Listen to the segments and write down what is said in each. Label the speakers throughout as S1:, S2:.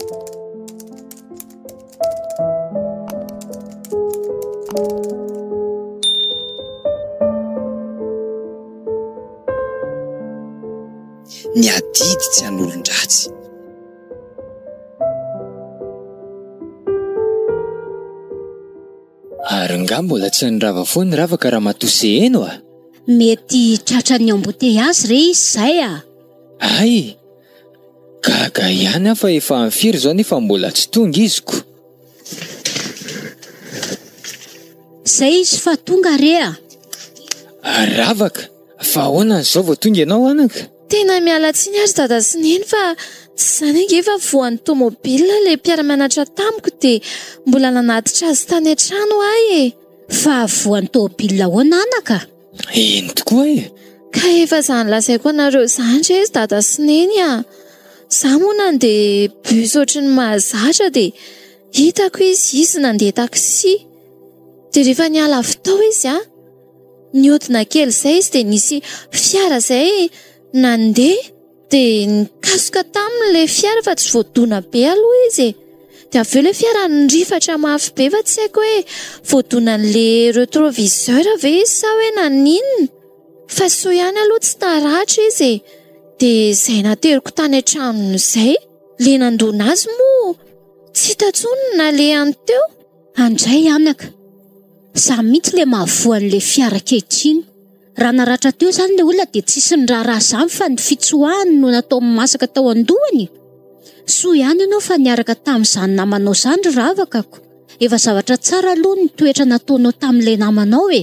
S1: Ny adidy tsy an'olon-dratsy.
S2: Ary nga mbola tsy nirava foana i Ravaka ramatoa Seheno a?
S3: Mety tratran'ny embouteillage re izy izay a!
S2: Hay! Gaga ihany aho fa efa amin'ny firy izao nefa mbola tsy tonga izy ko!
S3: Izay izy fa tonga re a!
S2: Ravaka, fa ahoana izao vao tonga ianao anaka?
S4: Tena miala tsiny ary dada sy neny fa tsy izany ange fa voan'ny tomobile ilay mpiara-mianatra tamiko dia mbola nanatitra azy tany an-trano aho e!
S3: Fa voan'ny tomobile ahoana anaka?
S2: Eny tokoa e!
S4: Ka efa izany lazaiko anareo izany re ry dada sy neny a! Za moa nandeha bus ohatry ny mahazatra dia hitako izy, izy nandeha taxi. Dia rehefa niala avy tao izy an, nihodina kely izay izy dia nisy fiara izay nandeha Dia nikasoka taminy ilay fiara fa tsy voadona be aloha izy e. Dia avy eo ilay fiara nirifatra mafy be fa tsy haiko hoe voadonan'ilay retroviseur ve izy sa hoe naninona. Fa soa ihany aloha tsy naratra izy e. Dia izay nateriko tany an-tranony izay. Ilay nandona azy moa tsy hita intsony ny nalehany teo.
S3: Andray anaka, izaho mihitsy ilay mahavoa an'ilay fiara ankehitriny. Raha naratra teo izany ilay olona dia tsisy niraharaha izany fa ny fitsoahany no nataony masaka tao an-dohany. Soa ihany ianao fa niaraka tamin'izany namanao izany ry ravakako. Efa zavatra tsara aloha ny toetra nataonao tamin'ilay namanao e.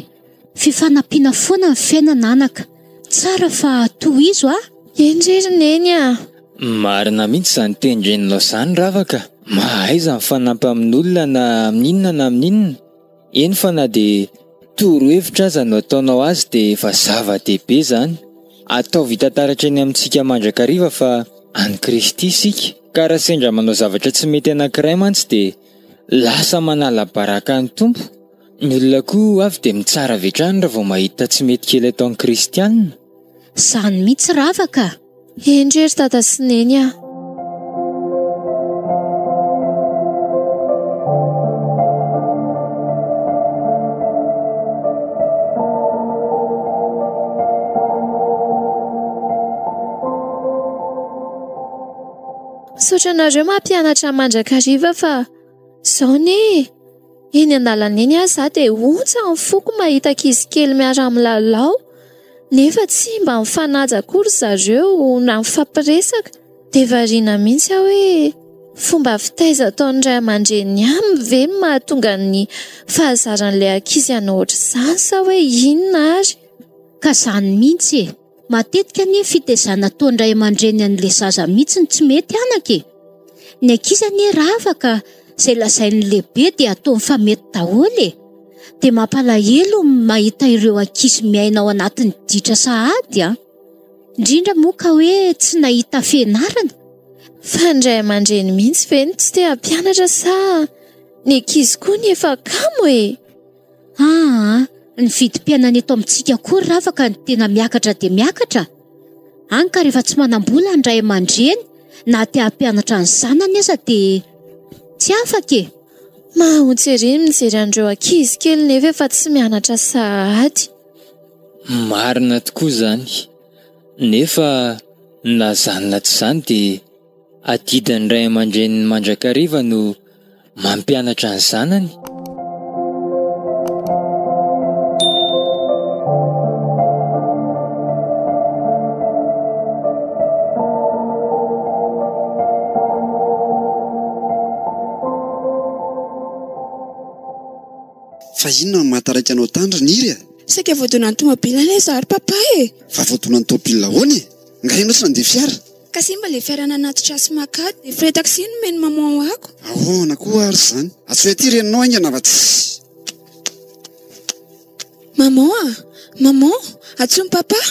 S3: Fifanampiana foana ny fiainana anaka. Tsara fa tohizo a!
S4: Eny re ry Neny a!
S2: Marina mihitsy izany tenin-dreninao izany Ravaka. Mahaiza mifanampy amin'olona na amin'inona na amin'inona. Eny fa na dia toro-hevitra aza no ataonao azy dia efa zava-dehibe izany. Ataovy hita taratra eny amintsika mandrakariva fa an'i Kristy isika. Ka raha sendra manao zavatra tsy mety anankiray mantsy dia lasa manala baraka ny Tompo. Ny olona koa avy dia mitsara avy hatrany raha vao mahita tsy mety kely ataon'ny kristiana.
S3: Izany mihitsy Ravaka a!
S4: Eny re ry dada sy neny a! Misaotra anareo mampianatra mandrakariva fa izao anie e! Eny an-dalana eny aho za dia ontsa ny foko mahita ankizy kely miara-milalao nefa tsy mba mifanaja akory zareo na mifampiresaka. Dia variana mihitsy aho hoe fomba fitaiza ataon'ny ray aman-dreniny aminy ve no mahatonga ny fahazaran'ilay ankizy hanao ohatr'izany sa hoe inona ary?
S3: Ka izany mihitsy e! Matetika anie fitaizana ataon-dray aman-dreny an'ilay zaza mihitsy no tsy mety anaka e! Ny ankizy anie rava ka izay lazain'ny lehibe dia ataony fa mety daholo e! Dia mampalahelo ny mahita ireo ankizy miaina ao anatin'ny ditra sahady an! Indrindra moa ka hoe tsy nahita fianarana.
S4: Fa ny ray aman-dreny mihitsy ve no tsy te hampianatra sa ny ankizy koa no efa kamo e?
S3: Aa, ny vidim-piainana eto amintsika koa ry ravaka no tena miakatra dia miakatra. Any ka rehefa tsy manam-bola ny ray aman-dreny na te hampianatra ny zanany aza dia tsy afaka e!
S4: Mahaontsy ery ny mijery an'ireo ankizy kely nefa efa tsy mianatra sahady.
S2: Marina tokoa izany. Nefa na izany na tsy izany dia adidin'ny ray aman-dreniny mandrakariva no Mampianatra ny zanany.
S1: Fa inona no mahataraiky anao tany ry Niry a?
S4: Saika voadonan'ny tomobila anie izaho ry papa e!
S1: Fa voadonan'ny tomobila ahoana e? Nga ianao tsy nandeha fiara?
S4: Ka simba le fiara nanatitra ahy sy maka dia frais taxi no nomen'i maman ho ako.
S1: Ahoana koa ary izany? Antsoy aty reninao haingana fa tsy.
S4: Maman a! Maman! Antsoin'i papa!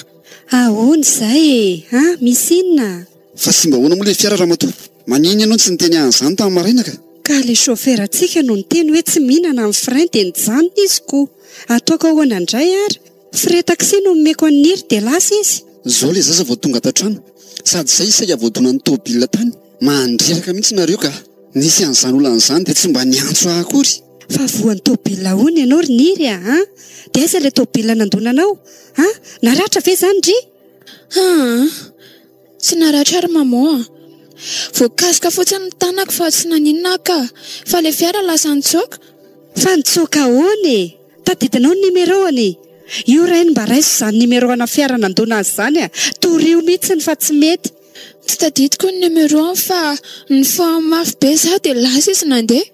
S5: Ahoana izay e? Ha? Misy inona?
S1: Fa simba ahoana moa le fiara ramatoa? Maninona ianao no tsy niteny ahy an'izany tamin'ny maraina ka?
S5: Ka le chauffeur antsika no niteny hoe tsy mihinana amin'ny frein dia nijanona izy ko! Ataoko ahoana indray ary? Frais taxi no nomeko an'i Niry dia lasa izy.
S1: Zao le zaza vao tonga ato an-trano. Sady zay saika voadonan'ny tôbila tany. Mandreraka mihitsy nareo ka! Nisy an'izany olana izany dia tsy mba niantso ahy akory.
S5: Fa voan'ny tôbila ahoana ianao ry Niry a! An! Dia aiza ilay tôbila nandona anao? An! Naratra ve izany ndry?
S6: Aa! Tsy naratra ary maman a! Voakasoka fotsiny ny tanako fa tsy naninona aho ka! Fa ilay fiara lasa nitsoaka.
S5: Fa nitsoaka ahoana e? Tadidinao ny numéro-ny? Io rainy mba raiso izany numéro-na fiara nandona azy izany a! Torio mihitsiny fa tsy mety.
S6: Tsy tadidiko ny numéro-ny fa nifoha mafy be za dia lasa izy nandeha.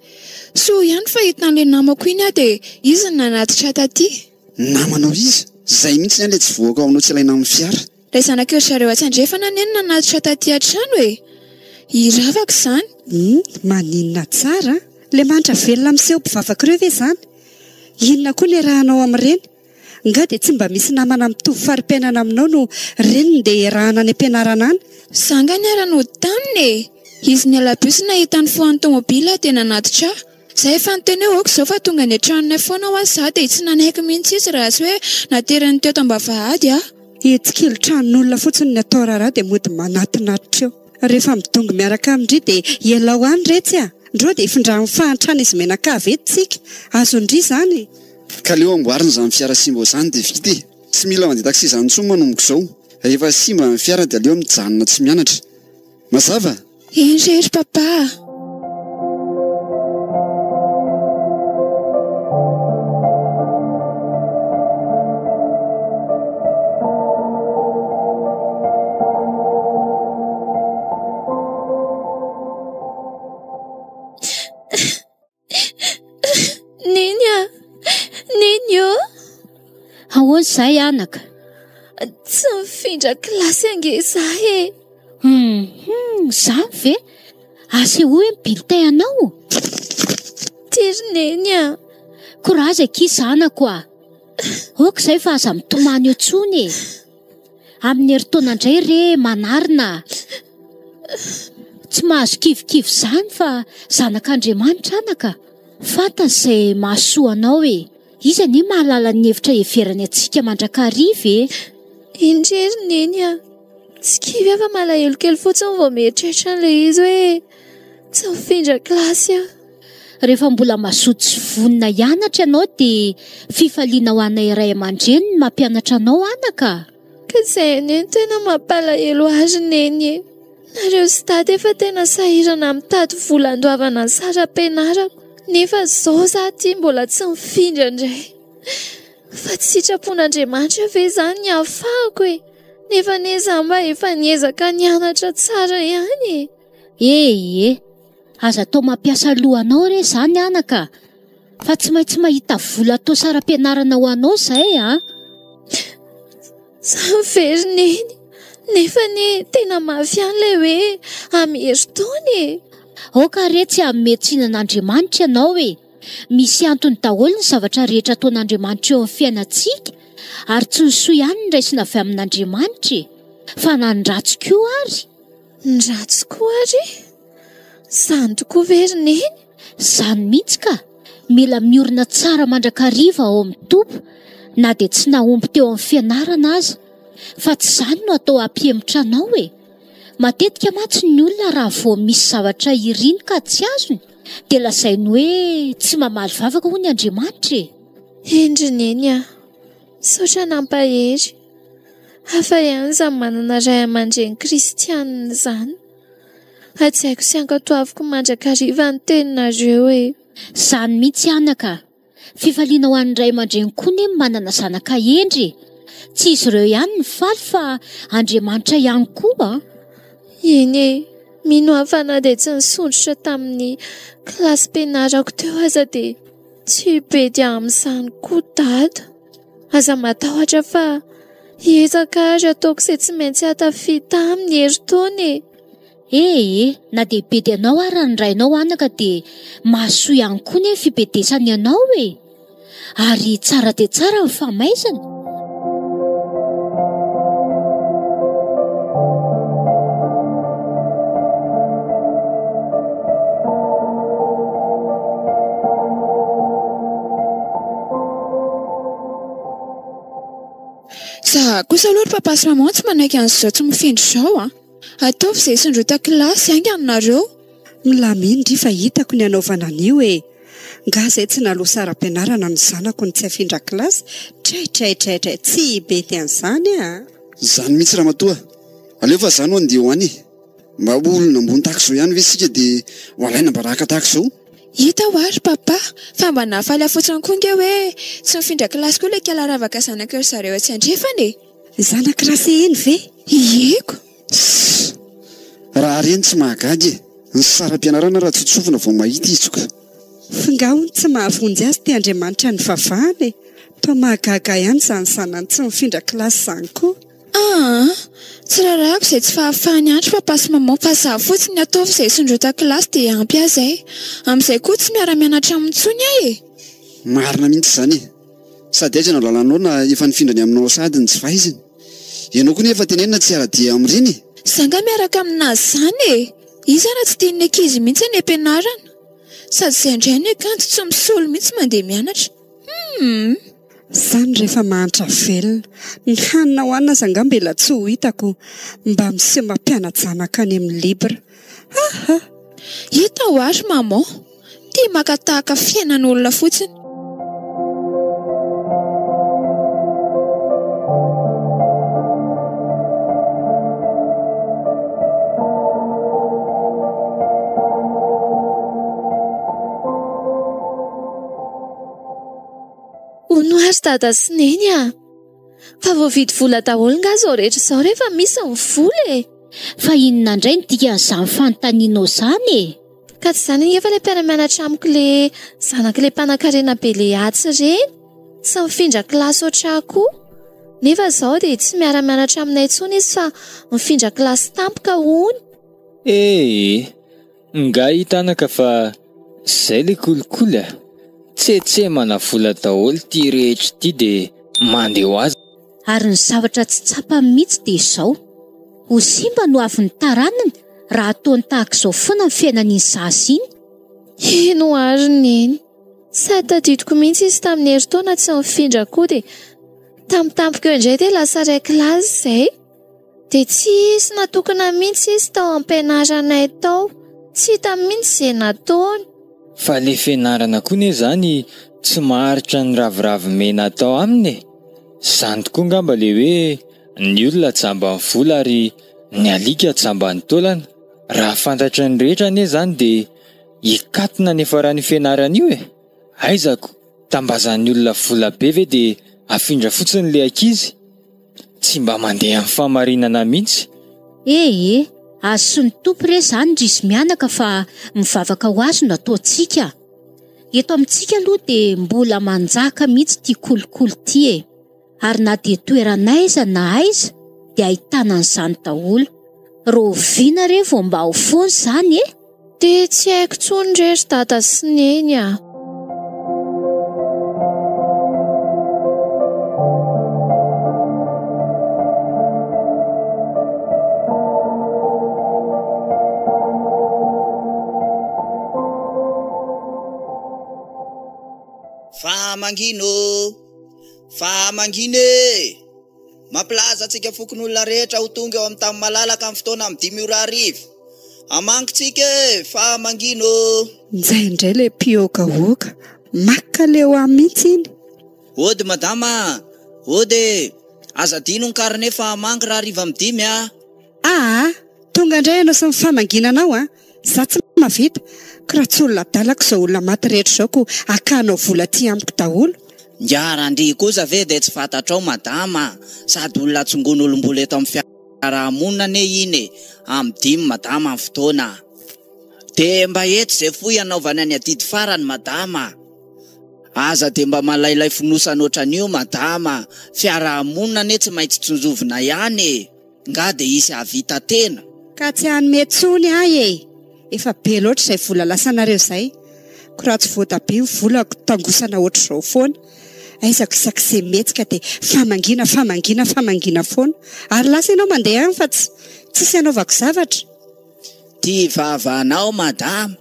S6: Soa ihany fa hitan'ilay namako iny aho dia izy no nanatitra ahy taty.
S1: Namanao iza? Izay mihitsy anie ilay tsy voako ao aminao tsy ilaina amin'ny fiara.
S6: Ilay zanaky ry zareo atsy andrefana anie no nanatitra taty an-trano e! Hiravaka izany.
S5: Hum, maninona tsara an! Ilay manitra velona miseho mpivavaka ireo ve izany? Inona koa ny iarahanao amin'ireny? Nga dia tsy mba misy namana mitovy fari-piainana aminao no ireny no dia iarahana any am-pianarana any?
S6: Za nga niara-nody taminy e! Izy niala bus nahita ny fohan'ny tomobila dia nanatitra ahy. Za efa niteny hoe ok izao fa tonga any an-tranonay foana hoa za dia tsy nanaiky mihitsy izy raha tsy hoe nateriny teto am-bavahady aho.
S5: Hetsikely tranon'olona fotsiny ny atao raharaha dia mody manatinatitra eo. Rehefa midongy miaraka amin-dry dia ialao any retsy a! Ndrô dia hifindran'ny fahantrana izy mianakavy eto tsika. Azon-dry izany e!
S1: Ka aleo amboarina izany fiara simba izany dia vita e! Tsy mila mandeha taxi izany intsony manomboka izao. Rehefa simba ny fiara dia aleo mijanona tsy mianatra. Mazava?
S6: Eny re ry papa a!
S4: Neny a! Neny ô!
S3: Ahoana izay anaka?
S4: Tsy mifindra kilasy ange za e!
S3: Hum, hum, izany ve? Asehoy ny bulletin anao.
S4: Ty ry Neny a!
S3: Courage akia zanako a! Ok izay fa aza mitomany eo intsony e! Amin'ny herintaona indray re manarina a! Tsy mahazo kivikivy izany fa zanak'Andriamanitra anaka. Fantany izay mahasoa anao e! Izy anie mahalala ny hevitra heverany antsika mandrakariva e!
S4: Eny re ry Neny a! Tsy kivy aho fa malahelo kely fotsiny vao mieritreritra an'ilay izy hoe tsy mifindra kilasy aho.
S3: Rehefa mbola mazoto sy vonona hianatra ianao dia fifaliana ho anay ray aman-dreny ny mampianatra anao anaka a!
S4: Ka izay anie no tena mampalahelo ahy ry Neny e! Nareo sy Dada efa tena sahirana mitady vola handoavana ny saram-pianarako nefa izao za aty mbola tsy mifindra indray. Fa tsy sitrapon'Andriamanitra ve izany ny hahafahako e? Nefa anie za mba efa niezaka nianatra tsara ihany e!
S3: E ie! Aza atao mampiasa lohanao re izany anaka a! Fa tsy maintsy mahita vola atao saram-pianarana ho anao izay a!
S4: Za ve ry Neny? Nefa anie tena mafy ihany ilay hoe amin'ny herintaona e!
S3: Aoka re tsy hanome tsiny an'Andriamanitra ianao e! Misy antony daholo ny zavatra rehetra ataon'Andriamanitra eo amin'ny fiainantsika ary tsy ny soa ihany no raisina avy amin'Andriamanitra e! Fa na ny ratsy koa ary!
S4: Ny ratsy koa ary? Izany tokoa ve ry Neny?
S3: Izany mihitsy ka! Mila miorina tsara mandrakariva ao amin'ny Tompo na dia tsy nahomby teo amin'ny fianarana aza. Fa tsy izany no atao hampihemotra anao e! Matetika mantsy ny olona raha vao misy zavatra iriny ka tsy azony dia lazainy hoe tsy mamaly vavaka hono Andriamanitra e!
S4: Eny ry Neny a! Misaotra nampahery. Hafa ihany izany manana ray aman-dreny kristianina izany. Hajaiko sy ankatoaviko mandrakariva ny teninareo e!
S3: Izany mihitsy anaka a! Fifaliana ho an'ny ray aman-dreny koa anie ny manana zanaka hendry e! Tsy izy ireo ihany no faly fa Andriamanitra ihany koa an!
S4: Eny e! Mino aho fa na dia tsy nisondrotra tamin'ny kilasim-pianarako teo aza dia tsy hibedy amin'izany koa Dada. Aza matahotra fa hiezaka ary ataoko izay tsy maintsy hahatafita amin'ny herintaona e!
S3: Ee, na dia bedy anao ara ny rainao anaka dia mahasoa ihany koa anie ny fibedesany anao e! Ary tsara dia tsara ny famaizana.
S6: Za kosa aloha ry papa sy maman tsy manaiky an'izao tsy mifindra izao an! Ataovy izay hisondrota kilasy haingana nareo.
S5: Milamina ndry fa hitako ny hanaovana an'io e! Nga zay tsy naloa saram-pianarana ny zanako no tsy afindra kilasy? Tray tray tray tray, tsy hibety an'izany a!
S1: Izany mihitsy ramatoa, aleo fa za no andeha ho any e! Mba olona ambony tahaka izao ihany ve isika dia ho alaina baraka tahaka izao?
S6: Hita hoa ry papa fa mba nahafaly ahy fotsiny koa nge hoe tsy mifindra kilasy koa ilay kala ravaka zanaky ry zareo atsy andrefana e!
S5: Zanaky Raseheno ve?
S6: Ieko!
S1: Sss! Raha reny tsy mahagaga e! Ny saram-pianarana raha tsotsofina vao mahita izy ko!
S5: F'ngaha hono tsy mahavonjy azy ity Andriamanitra nivavahana e! Toa mahagaga ahy ihany izany zanany tsy mifindra kilasy izany koa!
S6: Aa! Tsy rarahako izay tsy fahafahany andry papa sy maman fa za fotsiny ataovy izay hisondrota kilasy dia ampy ahy izay. Amin'izay koa tsy miara-mianatra aminy intsony aho e!
S1: Marina mihitsy izany e! Sady aiza no alalanao na efa nifindra ny aminao sahady ny tsy fahaizany? Ianao koa nefa tenenina tsy hiara-dia amin'ireny e!
S6: Za nga miaraka aminazy zany e! Izy ara tsy tian'ny ankizy mihitsy any am-pianarana. Sady izay indray ny akanjo tsy misolo mihitsy mandeha mianatra. Humm!
S5: Zany rehefa mahantra velona. Ny hanina hohanina aza angamba ela tsy ho hitako. Mba miseho mampiana-janaka any amin'ny libre. Ha ha!
S6: Hita hoa ry maman. Tia maka tahaka fiainan'olona fotsiny.
S4: Hono ary dada sy neny a! Fa voavidy vola daholo nga izao rehetra izao rehefa misy ny vola e!
S3: Fa inona indray no dikan'izany fanontanianao izany e?
S4: Ka tsy izany ange fa ilay mpiara-mianatra amiko ilay zanak'ilay mpanankarena be le atsy ireny, tsy mifindra kilasy ohatr'ahy koa. Nefa izao dia tsy miara-mianatra aminay intsony izy fa mifindra kilasy tampoka hono.
S2: Ee, Nga hita anaka fa zay le kolikoly a! Tsetsemana vola daholo ty rehetra ty de mande ho azy.
S3: Ary ny zavatra tsy tsapany mihitsy dia izao, ho simba no avin'ny taranany raha ataony tahaka izao foana ny fiainan'iny zaza iny.
S4: Heno ary neny, sady tadidiko mihitsy izy tamin'ny herintaona tsy nifindra koa dia tampotampoka eo indray dia lasa iray kilasy izay. Dia tsy hisy natokana mihitsy izy tao am-pianaranay tao. Tsy hita mihitsy izay nataony.
S2: Fa le fianarana koa ne zany tsy maharitra ny raviravy mena atao aminy e! Zany tokoa ngamba le hoe ny olona jamban'ny vola ary ny alika jamban'ny taolana. Raha fantatry ny rehetra anie zany de hikatona ny hiafaran'io fianarana io e! Aiza ko tambazan'ny olona vola be ve de afindra fotsiny le ankizy? Tsy mba mandeha amin'ny fahamarinana mihitsy.
S3: E e, azy sy ny Tompo re izany ry izy mianaka fa mivavaka ho azy no ataontsika. Eto amintsika aloha dia mbola manjaka mihitsy ity kolikoly ity e. Ary na dia toerana aiza na aiza dia ahitana an'izany daholo. Rahoviana re vao mba ho foana izany e?
S4: Dia tsy haiko intsony re ry dada sy neny a!
S7: Fa mangina ô! Fa mangina e! Mampilaza antsika fokonolona rehetra ho tonga eo amin'ny tany malalaka amin'ny fotoana amin'ny dimy ora hariva. Hamangy tsika e! Fa mangina ô!
S5: Njay indray ilay mpihogahoga, maka leo ahy mihitsy iny.
S7: Ody madama a! Ody e! Aza adino ny carnet fa hamangy rahariva amin'ny dimy a!
S5: Aa! Tonga indray ianao sy ny famanginanao a! Za tsy mahavita, ko raha tsy olona adala ko izao olona maty rehetra izao ko hakanao vola aty amiko daholo.
S7: Ingahy Randria kosa ve dia tsy fantatrao madama a! Sady olona tsongon'olom-bola eto amin'ny fiaraha-monina anie iny e! Amin'ny dimy madama ny fotoana a! Dia mba eto izay fohy hanaovana ny adidy farany madama a! Aza dia mba malailay fonosana ohatran'io madama a! Fiaraha-monina anie tsy maintsy tsinjovina ihany e! Nga dia hisy hahavita tena?
S5: Ka tsy hanome tsony ahy e! Efa be loatra izay vola lasanareo izay. Ko raha tsy voatabia ny volako, tangosana ohatr'izao foana. Aizako isak'izay mihetsika dia famangiana, famangiana, famangiana foana. Ary lasa ianao mandeha any fa tsy tsisy hanaovako zavatra.
S7: Ty vavanao madama,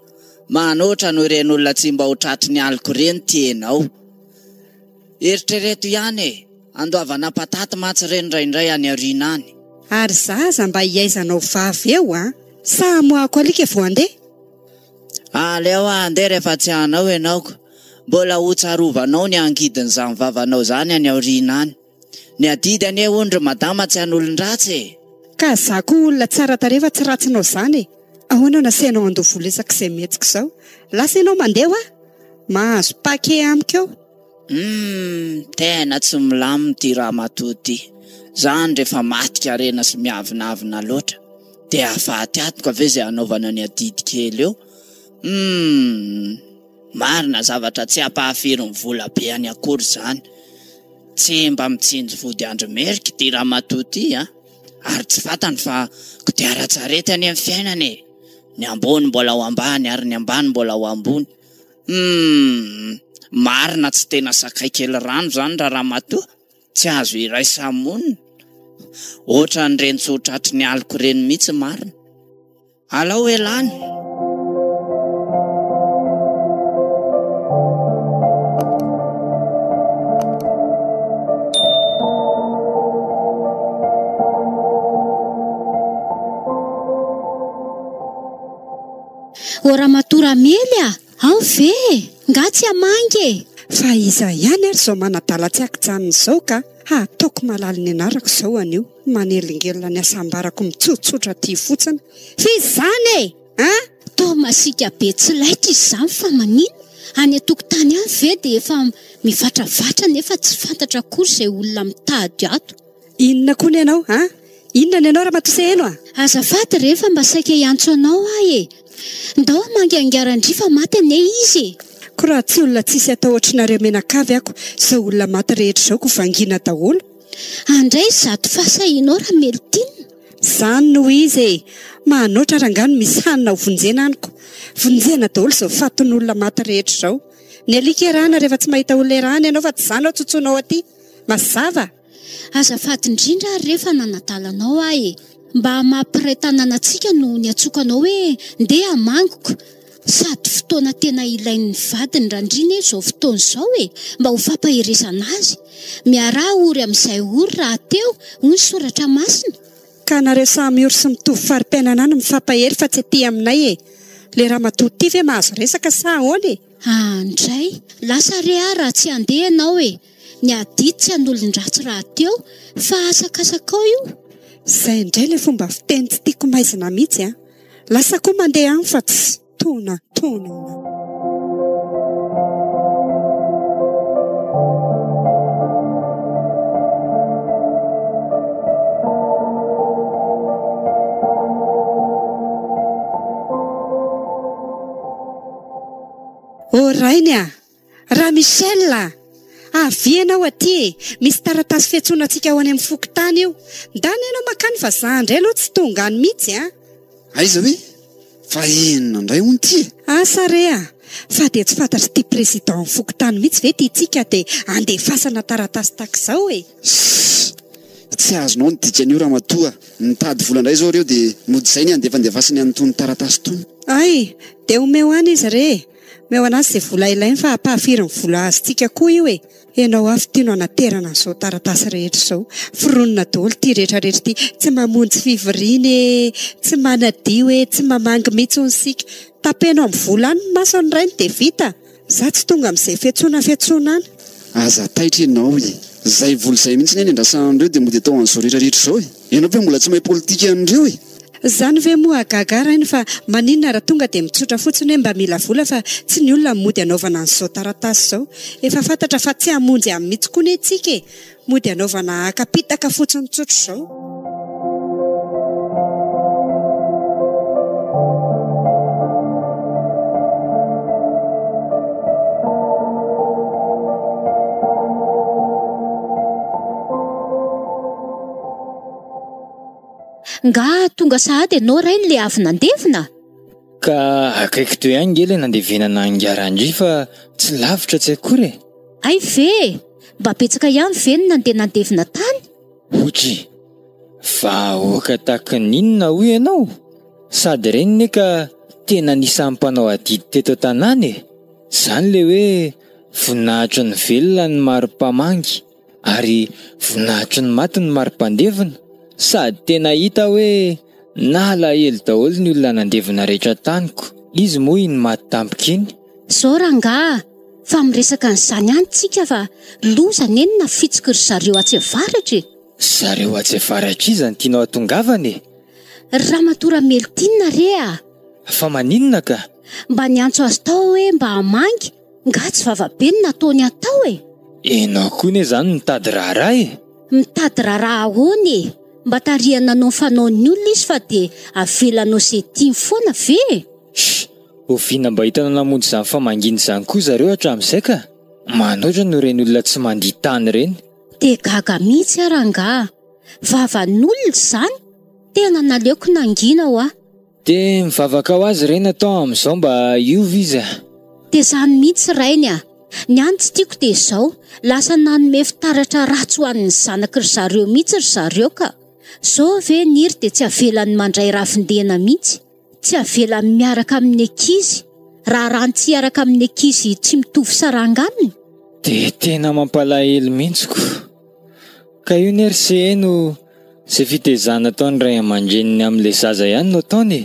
S7: manoatra noho ireny olona tsy mba ho tratry ny aliko ireny ty enao. Eritrereto ihany e! Andoavana pataty mantsy ireny indraindray any aoriana any.
S5: Ary za aza mba hiaizanao vava eo an! Sa hamoahako alika vao handeha?
S7: Aleo handeha rehefa tsy hanao ianao ko. Mbola ho tsarovanao ny angidin'izany vavanao izany any aoriana any. Ny adidy anie hono ry madama tsy an'olon-dratsy e!
S5: Ka za koa olona tsara tarehy fa tsy ratsinao zany e! Ahoana no asainao handoa vola isak'izay mihetsika izao? Lasa ianao mandeha hoa! Mahazo paquet amiko eo!
S7: Humm! Tena tsy milamina ity ramatoa ity! Zany rehefa matin-karena sy miavonavona loatra dia hahafaty atoka ve izay hanaovana ny adidy kely eo? Humm! Marina zavatra tsy hampahafiry ny vola be any akory izany. Tsy mba mitsinjo vody andro merika ity ramatoa ity a! Ary tsy fantany fa kodiaran-tsarety anie ny fiainana e! Ny ambony mbola ho ambany ary ny ambany mbola ho ambony. Humm! Marina tsy tena sakay kely rano izany ra ramatoa, tsy azo iraisa-monina. Ohatran'ireny tsy ho tratry ny aloka ireny mihitsy marina. Alao elany.
S3: Ô ramatoa Ramely a! Ao ve e! Nga tsy hamangy e!
S5: Fa iza ihany ary izao manadala tsy ankijanona izao ka! Hataoko malala ny anarako izao anio. Manelingelina ny hasambarako mitsotsotra aty fotsiny. F'izany e! An!
S3: Toa masiaka be tsy laitra izy izany fa maninona? Any an-tokotany any ve dia efa mivatravatra nefa tsy fantatra akory izay olona mitady ato.
S5: Inona koa ny anao an? Inona ny anao ramatoa Seheno a?
S3: Azafady re fa mba saika hiantso anao aho e! Ndao hamangy angaran-dry fa maty anie izy e!
S5: Ko raha tsy olona tsisy atao ohatrinareo mianakavy ako izao olona maty rehetra izao ko vangiana daholo.
S3: Andray izato fahasahianao Ramelitine.
S5: Zany no izy e! Manoatra rangaha no misy hanina ho vonjena any ko! Vonjena daholo izao fatin'olona maty rehetra izao. Ny alika erahana rehefa tsy mahita olona erahana ianao fa tsy zany aho tsotsoinao aty. Mazava?
S3: Azafady indrindra ary re fa nanadala anao aho e! Mba maha mpiray tanàna antsika no niantsoako anao hoe ndeha hamangiko. Sady fotoana tena ilain'ny vadiny Randria anie izao fotoana izao e! Mba ho fampaherezana azy. Miaraha ory amin'izay ory rahateo, hoy ny soratra masina.
S5: Ka nareo samy ory sy mitovy fari-piainana any mifampahery fa tsy aty aminay e! Le ramatoa ty ve mahazo resaka sa ahoana e?
S3: Andray, lasa re aho raha tsy handeha ianao e! Ny adidy tsy an'olon-dratsy rahateo fa asakasakao io.
S5: Zay indray le fomba fiteny tsy tiako maizina mihitsy a! Lasa koa mandeha any fa tsy tona tona. Oh rainy a! Ra Michel a! Avia ianao aty e! Misy taratasy fiantsoana antsika ho any amin'ny fokontany io. Ndana ianao mankany fa za indray aloha tsy tonga any mihitsy a!
S1: Aiza hoe? Fa inona indray hono ity e?
S5: Asa re a! Fa dia tsy fantatr'ity président ny fokontany mihitsy ve ity tsika dia andefasana taratasy tahaka izao e?
S1: Sss! Tsy azonao ny dikan'io ramatoa a! Mitady vola indray izao ireo dia mody izay ny andefandefasany an'itony taratasy itony.
S5: Hay! Dia omeo any izy re e! Omeo anazy izay vola ilainy fa ampahafiry ny vola azontsika koa io e! Ianao avy ity no anaterana an'izao taratasy rehetra izao. Foronina daholo ity rehetra rehetra ity. Tsy mamonjy fivoriana e! Tsy manadio e! Tsy mamangy mihitsy hono isika. Tapeno amin'ny vola any ny mason'ny rainy dia vita. Za tsy tonga amin'izay fiantsoana fiantsoana any.
S1: Aza taitra ianao e! Izay vola izay mihitsy anie ny andrasan'ireo dia mody atao an'izao rehetra rehetra izao e! Ianao ve mbola tsy mahay politika an'ireo e!
S5: Zany ve moa hahagaga ahy rainy fa maninona raha tonga dia mitsotra fotsiny hoe mba mila vola fa tsy ny olona mody anaovana an'izao taratasy izao. Efa fantatra fa tsy hamonjy any mihitsy koa ne tsika e! Mody anaovana akapitaka fotsiny tsotra izao.
S3: Nga tonga sahady ianao rainy le avy nandevina?
S2: Ka akaiky teo ihany nge le nandevenana an'i fa tsy lavitra tsy akory e!
S3: Hay ve e! Mba betsaka ihany ve ny nandeha nandevina tany?
S2: Otry! Vahoaka tahaka ny inona hoy ianao? Sady ireny ne ka tena anisan'ny mpanao adidy teto an-tanàna e! Zany le hoe voninahitry ny velona ny mari-pamangy. Ary voninahitry ny maty ny mari-pandevina. Sady tena hita hoe nalahelo daholo ny olona nandevina rehetra taniko. Izy moa iny maty tampoka iny.
S3: Zao rangaha fa miresaka an'izany ihany tsika fa loza anie ny nafitsiky ry zareo atsy avaratra e!
S2: Zareo atsy avaratra iza no tianao hatongavana e?
S3: Ry ramatoa Ramelodina re a!
S2: Fa maninona ka?
S3: Mba niantso azy tao aho hoe mba hamangy, nga tsy vava be no nataony atao e!
S2: Enao koa ne zany mitady raharaha e!
S3: Mitady raharaha ahoana e? Mba tarihana hanao ny fanaon'ny olona izy fa dia avela hanao izay tiany foana ve e?
S2: Shh! Oviana mba hitanao namonjy izany famangiana izany koa zareo hatramin'izay ka! Manoatra noho ireny olona tsy mandia tany ireny.
S3: Dia gaga mihitsy aho rangaha! Vavan'olona izany? Tena naleoko nangina hoa!
S2: Dia mivavaka ho azy re natao amin'izao mba hiova izy a!
S3: Dia izany mihitsy rainy a! Ny any tsy tiako dia izao, lasa nanome fitaratra ratsy ho an'ny zanaky ry zareo mihitsy ry zareo ka! Izao ve Niry dia tsy avelany mandray ravin-dena mihitsy, tsy avelany miaraka amin'ny ankizy, raharahany tsy hiaraka amin'ny ankizy tsy mitovy saranga aminy?
S2: Dia tena mampalahelo mihitsy ko! Ka io ne ry Seheno Zay fitezana ataon'ny ray aman-dreniny amin'ilay zaza ihany no ataony e!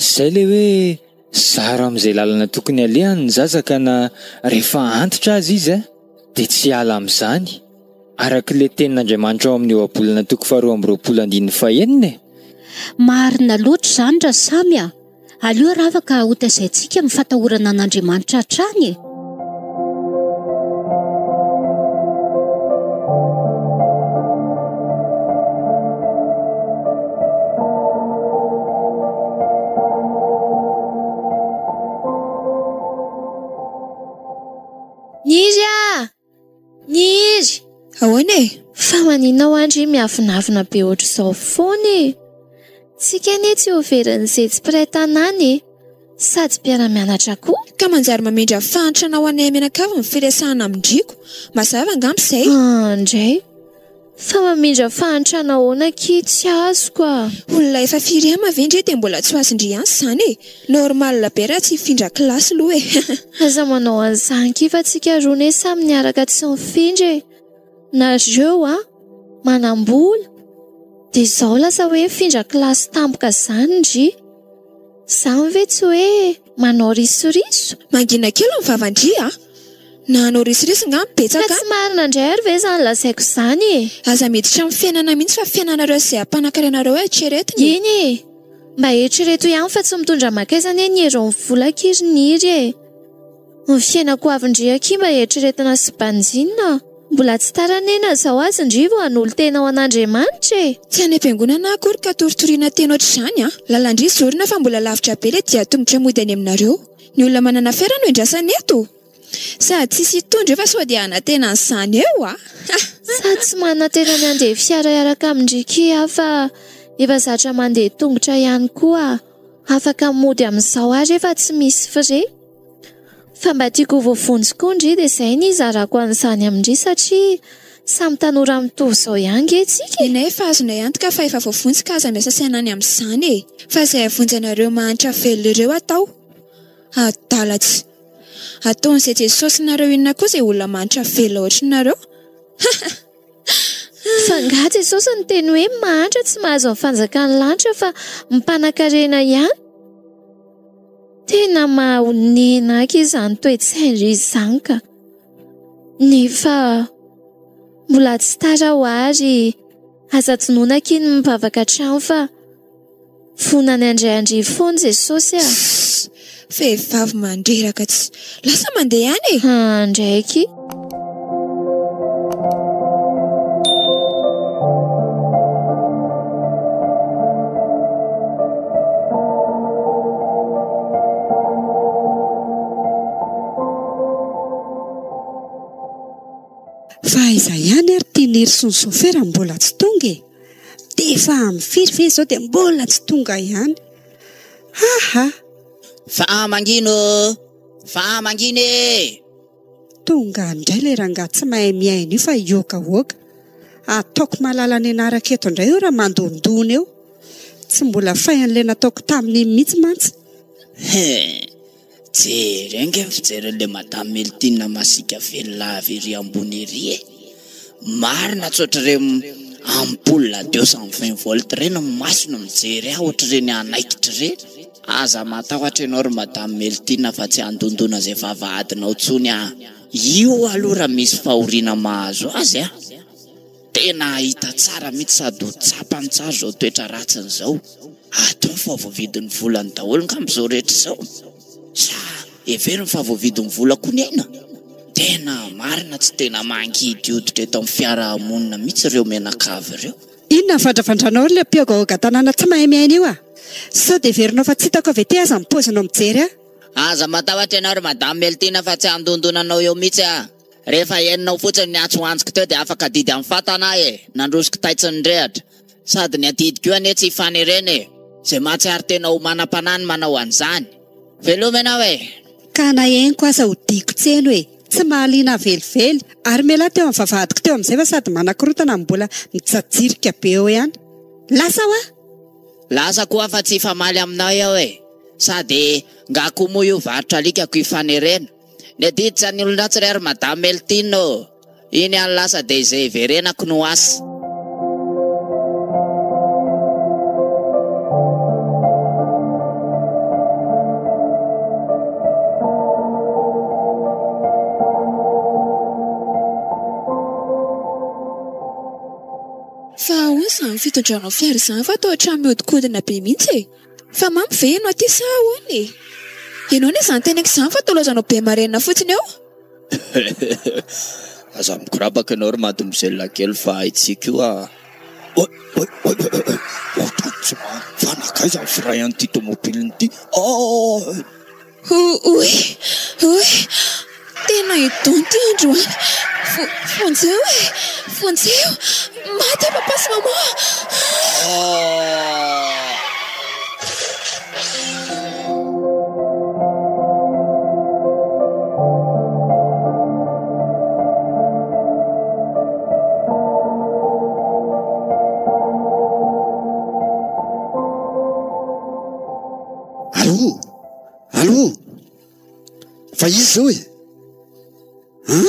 S2: Zay le hoe zaro amin'izay lalana tokony alehany ny zaza ka na rehefa antitra aza izy dia tsy hiala amin'izany, araka ilay tenin'Andriamanitra ao amin'ny Ohabolana toko faharoa amby roapolo andininy fahenina e!
S3: Marina loatra izany Rasamy a! Aleo ravaka hotaizaintsika amin'ny fatahorana an'Andriamanitra hatrany e!
S4: Niry ah! Niry!
S6: Ahoana e?
S4: Fa maninona hoa ndry miavonavona be ohatr'izao foana e? Tsika anie tsy ho verin'izay tsy mpiray tanàna e! Sady mpiara-mianatra koa.
S6: Ka manjary mamindra fahantrana ho anay mianakavy ny firesahana amin-driko. Mazava angamba izay?
S4: An ndray! Fa mamindra fahantrana ahoana akia tsy azoko a!
S6: Olona efa firy ème ve ndry dia mbola tsy ho azon-dry ihany izany e! Normal be raha tsy hifindra kilasy aloha e!
S4: Aza manao an'izany kia fa tsika roa ne samy niaraka tsy nifindra e! Nareo a! Manam-bola! Dia izao lasa hoe mifindra kilasy tampoka izany ndry! Izany ve tsy hoe manao risoriso?
S6: Mangina kely ny vavan-dry a! Na hanao risoriso ngamba betsaka
S4: Ka tsy marina indray ary ve izany lazaiko izany e?
S6: Aza miditra amin'ny fiainana mihitsy fa fiainanareo sy izay ampanankarenareo eritreretina e!
S4: Eny e! Mba eritrereto ihany fa tsy mitondra mankaiza anie ny hery ny vola akia ry Niry e! Ny fiainako ho avy ndry akia mba eritreretina sy banjinina. Mbola tsy tara anie na izao aza ndry vao hanolo-tena ho an'Andriamanitra e!
S6: Tsy any am-piangonana aho akory ka toritoriana teny ohatr'izany an! Lalan-dry zorina fa mbola lavitra be ilay dia tongotra mody any aminareo. Ny olona manana fiara no endrasana eto! Sady tsisy hitondra eo fa sao dia hanantena an'izany eo a!
S4: Sady tsy manantena ny handeha fiara hiaraka amin-dry ki aho fa efa zatra mandeha tongotra ihany koa afaka mody amin'izao aho rehefa tsy misy frais. Fa mba tiako ho voavonjy koa ndry dia izay ny hizarako an'izany amin-dry satria samy tanora mitovy izao ihany nge tsika e!
S6: Nenay efa azonay antoka fa efa voavonjy ka aza miasa saina any amin'izany e! Fa izay hahavonjy anareo mahantra velona ireo atao adala tsy Ataon'izay Jesosinareo inona koa izay olona mahantra velona ohatrinareo?
S4: Fa angaha Jesosy niteny hoe mahantra tsy mahazo ny fanjakan'ny lanitra fa mpanankarena ihany? Tena mahonena aky izany toe-tsain-dry izany ka. Nefa mbola tsy tara ho ary aza adinoina akia ny mivavaka hatrany fa Vonona ny handray an-dry foana Jesosy a!
S6: Sss! Vehivavy mandreraka tsy. Lasa mandeha any e!
S4: Handray akia.
S5: Fa aiza ihany ary ity Niry sy ny sôfera mbola tsy tonga e? Dia efa amin'ny firy ve izao dia mbola tsy tonga ihany? Haha!
S7: Fa mangina ô! Fa mangina e!
S5: Tonga indray ilay rangahy tsy mahay mihaino io fa hihoakahoaka. Ataoko mahalala ny anarako eto indray io raha mandondona eo. Tsy mbola fay an'ilay nataoko tamin'iny mihitsy mantsy.
S7: He! Jereo ange ny fijerin'ilay Madame Meltine masiaka velona avy ery ambony ery e! Marina tsy ohatr'ireny. Ampoule 220 volts ireny ny masony mijery ahy ohatr'ireny hanaikitra ireny. Aza matahotra ianao ry Madame Meltina fa tsy handondona izay vavahadinao intsony aho. Io aloha raha misy fahoriana mahazo azy a! Tena hahita tsara mihitsy sady ho tsapany tsara izao toetra ratsiny izao. Ataony fa voavidin'ny volany daholo ngamba izao rehetra izao. Sa heveriny fa voavidin'ny vola koa ny aina? Tena marina tsy tena mangidy hoditra eto amin'ny fiarahamonina mihitsy ireo mianakavy ireo.
S5: Inona ny vandravandranao ry le mpihogahoga tanàna tsy mahay miaina io a! Sao dia heverinao fa tsy hitako avy aty aza ny paozinao mijery ahy?
S7: Aza matahotra ianao ry Madame Meltina fa tsy handondona anao eo mihitsy aho. Rehefa henonao fotsiny ny antsoantsoko teo dia afaka adidy amin'ny fatana aho e! Nandroso kitay tsy nirehatra. Sady ny adidiko io anie tsy ifanerena e! Izay mahatsiaro tena ho manam-panahy no manao an'izany. Veloma ianao e!
S5: Ka na henoko aza hodiako tseno e! Tsy mahaliana ahy velively. Ary mialà teo amin'ny vavahadiko teo amin'izay fa sady manakorotana no mbola mijajirika be eo ihany. Lasa hoa!
S7: Lasa koa fa tsy hifamaly aminao aho e! Sady nga koa moa io varotra alikako ifanerena. Ny adidy tsy an'ny olon-dratsy re ry Madame Eltine ô! Iny any lasa dia izay hiverenako no asa.
S6: Fa ahoana izany fitondranao fiara izany fa toa ohatran'ny mihodinkodina be mihitsy e? Fa mamy ve ianao aty sa ahoana e? Ianao anie izany teneniko izany fa toa laozanao be marenina fotsiny eo.
S7: Aza mikorapaka ianao ry mademoiselle kely fa haintsika io ah.
S8: Oay oay oay oay oay ohatran'ny tsy marina fa nankaiza ny frein an'ity tomobilina ity ah.
S6: Oay oay tena idon ty androany vonjeo e vonjeo maty aho papa sy maman
S8: ah.
S1: Allô? Allô? Fa iza izao e? An?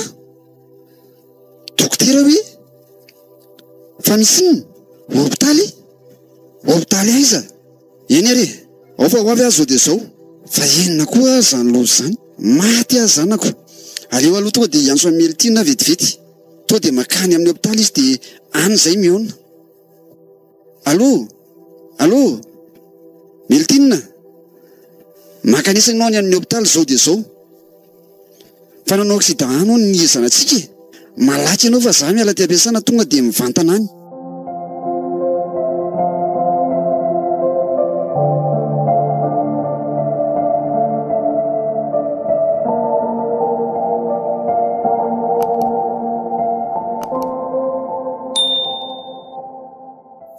S1: Dokotera hoe? Fa misy inona? Hopitaly? Hopitaly aiza? Eny ary e! Ao fa ho avy aho izao dia izao. Fa inona koa ary izany loza izany? Maty aho zanako. Aleo aloha tonga dia hiantso an'i Meltina aho vetivety. Tonga dia mankany amin'ny hopitaly izy dia any izay mihaona. Allô? Allô? Meltina? Mankanesa ianao any amin'ny hopitaly izao dia izao. Fa nanao accident any hono ny zanatsika e. Malaky ianao fa za miala aty am-piasana tonga dia mivantana any.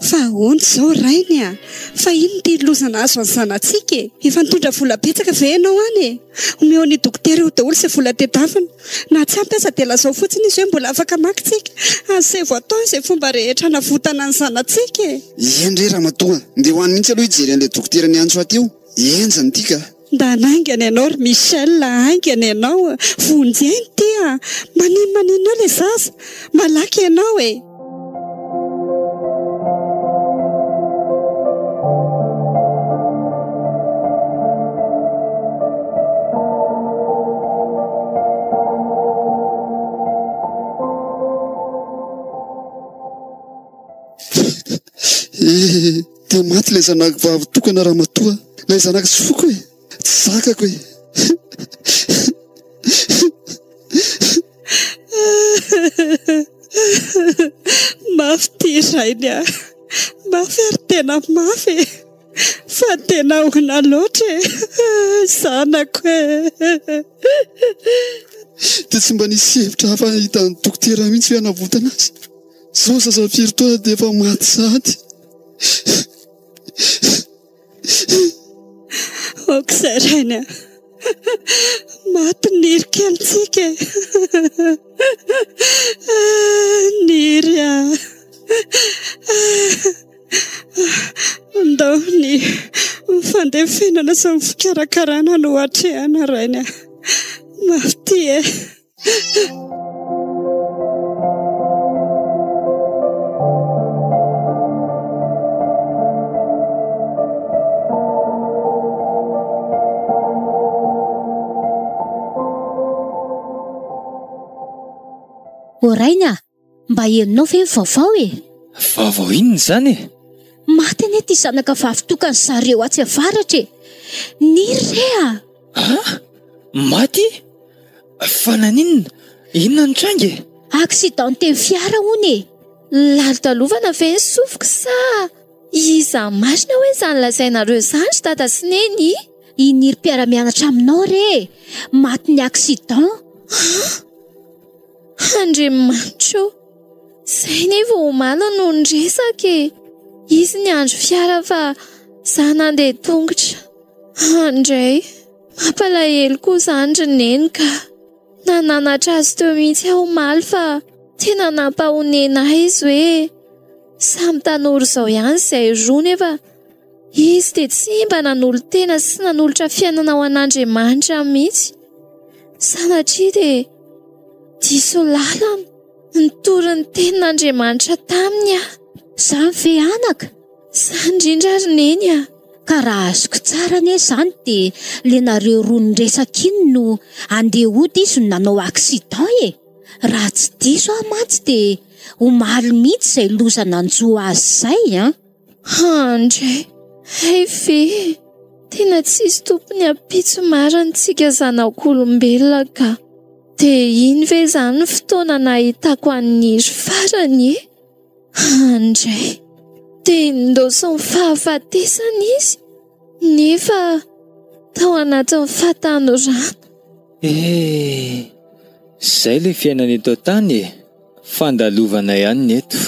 S5: Fa ahoana izao rainy a? Fa inona ity loza nahazo an'ny zanatsika e? Efa nitondra vola betsaka ve ianao any e? Omeo an'io dokotera io daholo izay vola tedavina. Na tsy ampy aza dia lazao fotsiny izy hoe mbola afaka maka tsika. Asaivo atao izay fomba rehetra hanavotana ny zanatsika e!
S1: Eny re ramatoa, ndeha ho any mihitsy aloha hijery an'ilay dokotera niantso ahy teo. Henjana ity ka!
S5: Ndana haingana ianao ry Michel a, haingana ianao a! Vonjy aina ity a! Maninona maninona eo ilay zaza? Malaky ianao e!
S1: Eh, dia maty ilay zanako vavy tokana ramatoa, ilay zanako tsy foko e, tsy zakako e.
S5: Mafy ity rainy a! Mafy ary tena mafy e! Fa tena ahoana loatra e! Zanako e!
S1: Dia tsy mba nisy hevitra hafa hitan'ny dokotera mihitsy ve hanavotana azy? Izao zaza firy taona dia efa maty sahady.
S5: Aoka izay rainy a! Maty ny Niry kelintsika e! Niry a! Ndao ny fandefenana sy ny fikarakarana no atrehana rainy a! Mafy ity e!
S3: Ô Rainy a! Mba henonao ve ny vaovao e?
S2: Vaovao inona izany e?
S3: Maty anie ity zanaka vavy tokan'ny zareo atsy avaratra e! Niry re a!
S2: Ah! Maty? Fa naninona? Inona no tranga e?
S3: Accidenté fiara hono e!
S4: Lalodalovana ve ny sofiko sa iza marina hoe izany lazainareo izany ry dada sy neny?
S3: I Niry mpiara-mianatra aminao re e! Matin'ny accident!
S4: Ah! Andriamanitra ô! Izay nefa omaly no niresaka e! Izy niandry fiara fa za nandeha tongotra. Andray! Mampalahelo koa izany ry Neny ka! Nananatra azy teo mihitsy aho omaly fa tena nampahonena ahy izy hoe samy tanora izao ihany izay roa nefa Izy dia tsy mba nanolo-tena sy nanolotra fiainana ho an'Andriamanitra mihitsy. Sanatria dia diso lalana nitory ny tenin'Andriamanitra taminy aho.
S3: Izany ve anaka?
S4: Izany indrindra ry Neny a!
S3: Ka raha azoko tsara anie izany dia le nareo roa niresaka iny no andeha hody izy no nanao accident e! Raha tsy diso aho mantsy dia omaly mihitsy izay loza nanjo azy izay an!
S4: Andry, hay ve? Tena tsisy tompony ampitso marina tsika zanak'olombelona ka. Dia iny ve izany ny fotoana nahitako an'i Niry farany e? Andry, dia nindaosin'ny fahafatesana izy nefa tao anatin'ny fahatanorana.
S2: Eh! Zay le fiainana eto an-tany e! Fandalovana ihany ny eto.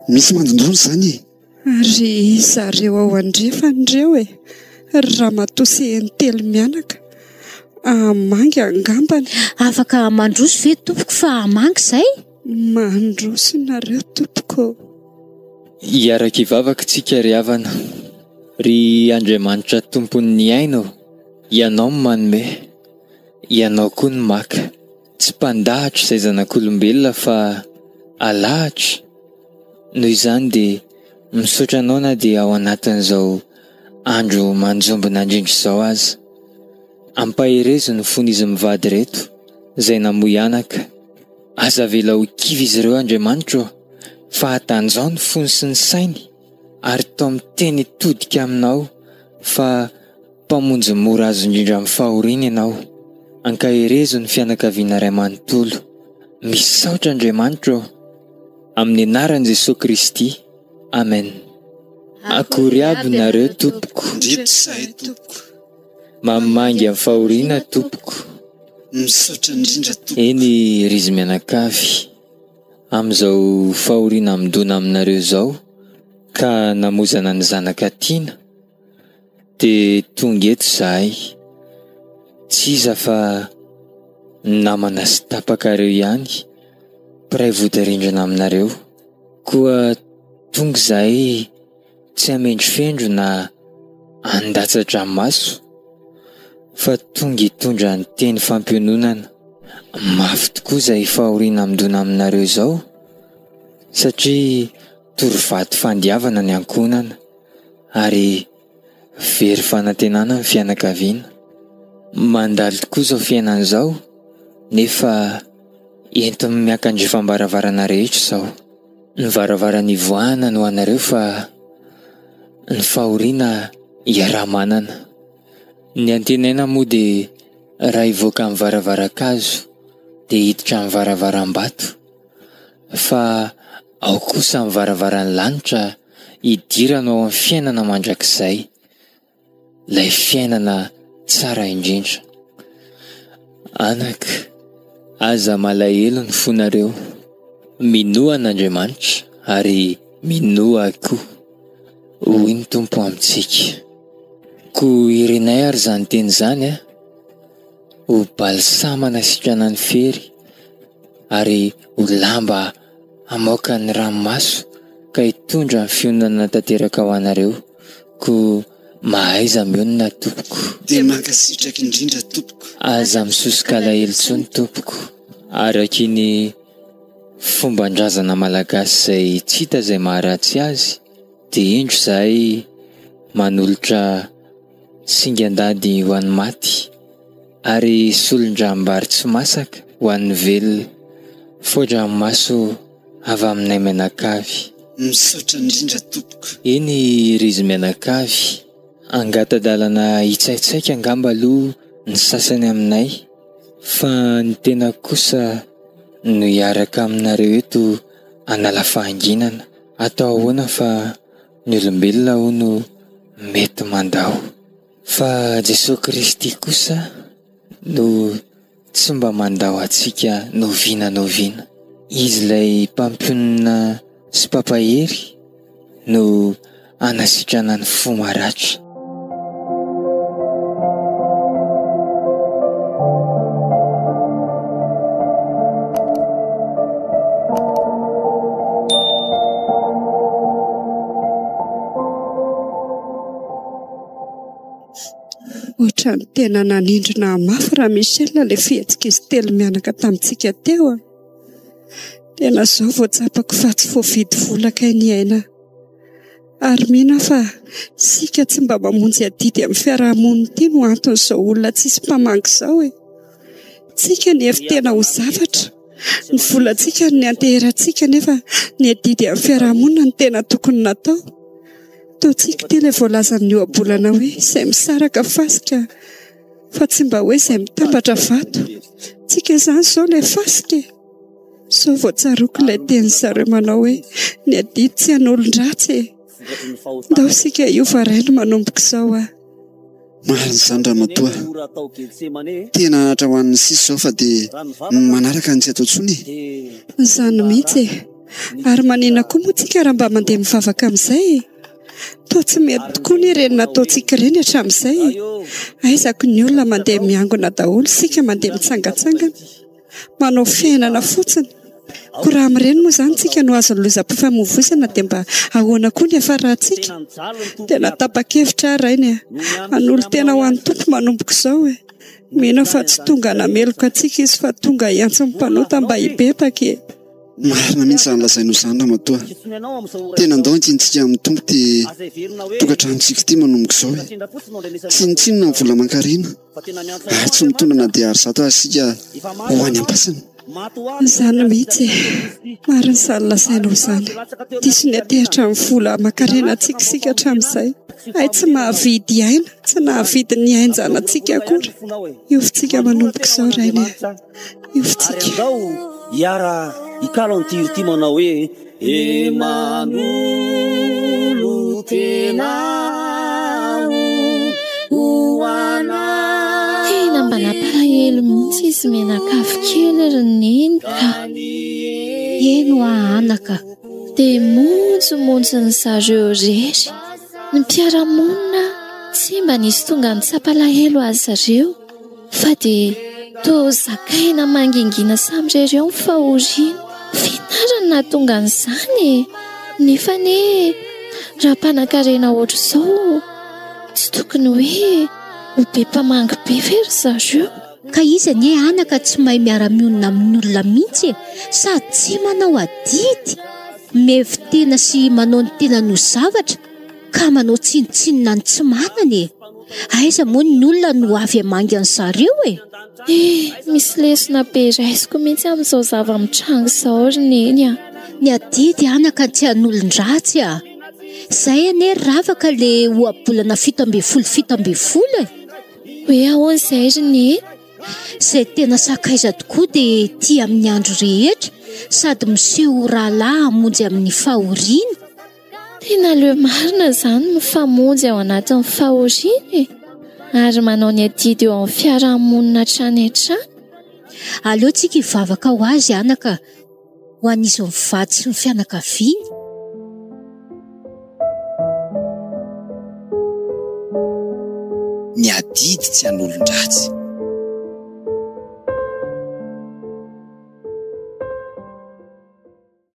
S1: Misy mandondona izany e!
S5: Ry zareo ao andrefana ireo e! Ry ramatoa sy Entelo mianaka. Hamangy angambany.
S3: Afaka mandroso ve tompoko fa hamangy izay?
S5: Mandroso nareo tompoko ô!
S2: Hiaraka hivavaka tsika ry havana. Ry Andriamanitra Tompon'ny aina ô, Ianao no manome, Ianao koa no maka. Tsy mpandahatra izay zanak'olombelona fa alahatra. Noho izany dia misaotra anao na dia ao anatin'izao andro manjombona indrindra izao aza. Ampaherezo ny fon'izy mivady ireto izay namoy anaka. Aza avela ho kivy izy ireo Andriamanitra ô, fa hatanjao ny fony sy ny sainy ary taomy teny hitodika aminao fa Mpamonjy mora azo indrindra amin'ny fahoriana Ianao. Ankaherezo ny fianakaviana iray manontolo. Misaotra Andriamanitra ô! Amin'ny anaran'i Jesoa Kristy. Amen. Akory aby nareo tompoko.
S1: Ndreto izahay tompoko.
S2: Mamangy amin'ny fahoriana tompoko.
S1: Misaotra indrindra tompoko.
S2: Eny ry izy mianakavy, amin'izao fahoriana midona aminareo izao ka namoizana ny zanaka tiana, Dia tonga eto izahay, tsy iza fa ny namana sy tapakareo ihany, mpiray vodirindrina aminareo. Koa tonga izahay tsy hamendrofendro na handatsa-dranomaso, fa tonga hitondra ny teny fampiononana. Mafy tokoa izay fahoriana midona aminareo izao, satria torovato fandiavana ny ankohonana. Ary very fanantenana ny fianakaviana. Mandalo tokoa izao fiainana izao nefa entiny miakandrefam-baravarana rehetra izao. Ny varavarana ivoahana no anareo fa ny fahoriana iaraha-manana. Ny antenaina moa dia raha hivoaka amin'ny varavaran-kazo dia hiditra amin'ny varavaram-bato fa Ao kosa ny varavaran'ny lanitra hidirana ao amin'ny fiainana mandrakizay, ilay fiainana tsara indrindra. Anaka, aza malahelo ny fonareo. Minoa an'Andriamanitra ary minoa ahy koa, hoy ny Tompo amintsika. Koa irinay ary izany teny izany, ho balsama nasitrana ny fery, ary ho lamba hamoaka ny ranomaso ka hitondra ny fiononana tanteraka ho anareo, koa mahaiza mionona tompoko.
S1: Dia mankasitraka indrindra tompoko.
S2: Aza misosoka alahelo intsony tompoko. Araka iny. fomban-drazana malagasy izay tsy hita izay maharatsy azy dia indro izahay manolotra singan-dady ho an'ny maty ary solon-draham-bary tsy masaka ho an'ny velona. Fao-dranomaso avy aminay mianakavy.
S1: Misaotra indrindra tompoko.
S2: Eny ry izy mianakavy, hangata-dalana hitsaitsaika angamba aloha ny sasany aminay fa ny tenako kosa no hiaraka aminareo eto hanala fahanginana. Atao ahoana fa ny olombelona hono mety mandao. Fa Jesoa Kristy kosa no tsy mba mandao antsika n'oviana n'oviana. Izy ilay mpampionona sy mpampahery no hanasitrana ny fo maratra.
S5: Ohatran'ny tena nanindrona ahy mafy Ra-Michel ilay fihetsik'izy telo mianaka tamintsika teo a. Tena izao vao tsapako fa tsy voavidy vola kay ny aina. Ary mino aho fa isika tsy mba mamonjy adidy amin'ny fiaraha-monina ity no anton'izao olona tsisy mpamangy izao e. Tsika nihevi-tena ho zavatra, ny volantsika no nianteherantsika nefa ny adidy amin'ny fiaraha-monina no tena tokony natao. Toa tsika ity ilay voalazan'ny ohabolana hoe izay misaraka fasika fa tsy mba hoe izay mitambatra vato. Tsika izany izao ilay fasika e! Sao vao tsaroako ilay tenin-dry zareo manao hoe ny adidy tsy an'olon-dratsy e! Ndao isika hiova rainy manomboka izao a!
S1: Marina izany ramatoa. Tena anatra ho an'ny sisa izao fa dia ny manaraka no tsy atao intsony e!
S5: Izany mihitsy e! Ary manina koa moa tsika raha mba mandeha mivavaka amin'izay e! Toa tsy mety tokoa anie ireny nataontsika ireny hatramin'izay e! Aiza ko ny olona mandeha miangona daholo isika mandeha mitsangantsangana. Manao fiainana fotsiny. Koa raha amin'ireny moa izany tsika no azon'ny lozam-pifamoivoizana dia mba ahoana koa ny hiafarantsika? Tena tapa-kevitra aho Rainy a! Hanolo-tena ho an'ny Tompo manomboka izao e! Mino aho fa tsy tonga hanameloka antsika Izy fa tonga hiantso ny mpanota mba hibebaka e!
S1: Marina mihitsy izany lazainao izany ramatoa. Tena andao ankinintsika amin'ny Tompo ity tokantranontsika ity manomboka izao e! Tsinontsinona ny vola aman-karena. Ary tsy mitondra na dia arizato aza isika ho any am-pasana.
S5: Izany mihitsy e! Marina izany lazainao izany. Diso niantehitra amin'ny vola aman-karena antsika isika hatramin'izay. Hay tsy mahavidy aina, tsy nahavidy ny ain-janatsika akory. Hiovintsika manomboka izao Rainy e! Hiovintsika.
S4: Tena mba nampalahelo mihitsy izy mianakavy kely ry Neny ka.
S3: Eny hoa anaka.
S4: Dia monjomonjon'ny zareo irery. Ny mpiara-monina tsy mba nisy tonga nitsapa alahelo azy ireo. Fa dia toa zakaina mangingina samirery eo ny fahoriana. F'inona no nahatonga an'izany e? Nefa anie raha mpanankarena ohatr'izao tsy tokony hoe ho be mpamangy be ve ry zareo?
S3: Ka izy anie anaka tsy mahay miara-mionona amin'ny olona mihitsy e! Sady tsy manao adidy, mihevi-tena sy manao ny tenany ho zavatra. Ka manao tsinontsinona ny tsy manana e! Aiza moa ny olona no avy hamangy an'zareo e?
S4: Eh, misy lesona be raisiko mihitsy amin'izao zava-mitranga izao ry Neny a!
S3: Ny adidy anaka tsy an'olon-dratsy a! Izay anie ry Ravaka le ohabolana 17 17 e!
S4: Hoe ahoana izay ry Neny?
S3: Izay tena sakaiza tokoa dia tia amin'ny andro rehetra sady miseho ho rahalahy hamonjy amin'ny fahoriana.
S4: Tena aleo marina izany mifamonjy ao anatin'ny fahoriana e! Ary manao ny adidy eo amin'ny fiarahamonina hatrany hatrany.
S3: Aleo tsika hivavaka ho azy anaka, ho an'izy mivady sy ny fianakaviany.
S9: Ny adidy tsy an'olon-dratsy.